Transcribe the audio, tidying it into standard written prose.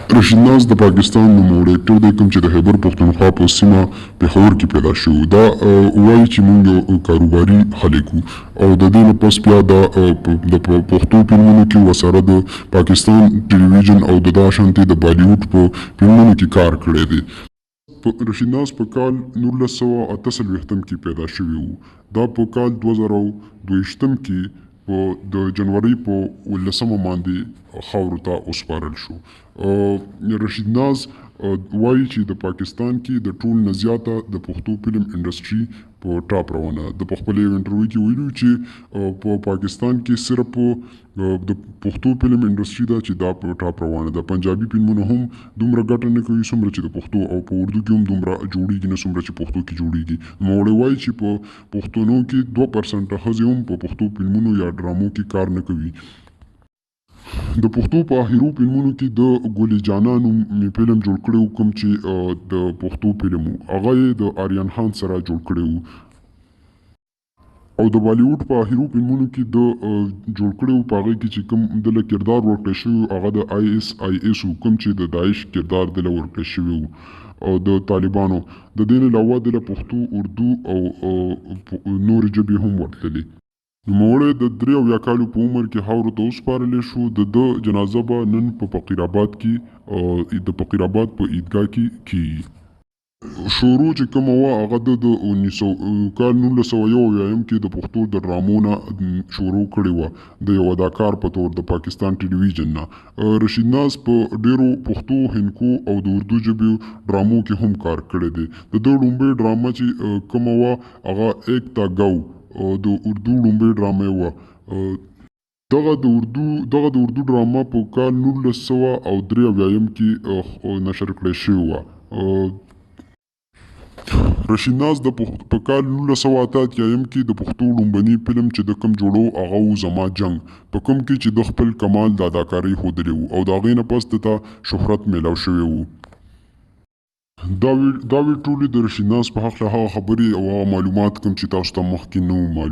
رشید ناز د پاکستان نوموړی اکټر دی کوم چې د خیبر پښتونخوا په سیمه پېښور کې پیدا شوی و. دا وایي چې مونږ یو کاروباري خلک وو او د دې نه پس بیا دا د پښتو فلمونو کې ورسره د پاکستان ټیلیویژن او د دا شانتې د بالیوډ په فلمونو کې کار کړی دی. رشید ناز په کال 1948 کې پیدا شوی و. دا په کال 2022 کې په د جنورۍ په 17 باندې خاورو ته وسپارل شو. رشید ناز وایي چې د پاکستان کې د ټول نه زیاته د پښتو فلم انډسټري په ټاپ روانه ده. ده په خپل یو انټرویو کې ویلي چې په پاکستان کې صرف د پښتو فلم انډسټري ده چې دا په ټاپ روانه ده. پنجابي فلمونه هم دومره ګټه نه کوي څومره چې د پښتو، او په اردو کې هم دومره جوړیږي نه څومره چې پښتو کې جوړیږي. نوموړی وایي چې په پښتنو کې 2% ښځې هم په پښتو فلمونو یا ډرامو کې کار نه کوي. د پښتو په اخرو فلمونو کې د ګلې جانا نوم مې فلم جوړ کړی و کوم چې د پښتو فلم و، هغه یې د آریان خان سره جوړ کړی و. او د بالیوډ په اخرو فلمونو کې ده جوړ کړی و، په هغې کې چې کوم ده له کردار ورکړی شوی و هغه د آی ایس آی ایس و کوم چې د داعش کردار ده له ورکړی شوی و او د طالبانو. د دې نه علاوه ده له پښتو، اردو او نورې ژبې هم ورتللې. نوموړی د 73 کالو په عمر کې خاورو ته وسپارل شو. د ده جنازه به نن په فقیر آباد کې د فقیر آباد په عیدګاه کې کیږي. شروع چې کومه وه هغه ده د کال 1971 کې د پښتو د ډرامو نه شروع کړې وه د یو اداکار په طور د پاکستان ټیلی ویژن نه. رشید ناز په ډیرو پښتو، هندکو او د اردو ژبې ډرامو کې هم کار کړی دی. د ده ړومبۍ ډرامه چې کومه وه هغه ایک تا ګاو د اردو ړومبۍ ډرامه وه. دغه د اردو دغه د اردو ډرامه په کال 1973 کې نشر کړې شوې وه. رشید ناز د په کال 1988 کې د پښتو ړومبني فلم چې ده کوم جوړو هغه وو زما جنګ په کوم کې چې ده خپل کمال د اداکارۍ ښودلی وو او د هغې نه پس ده ته شهرت میلاو شوی وو. دا وې ټولې د رشید ناز په هکله هغه خبرې او هغه معلومات کوم چې تاسو ته مخکې نه وو معلوم.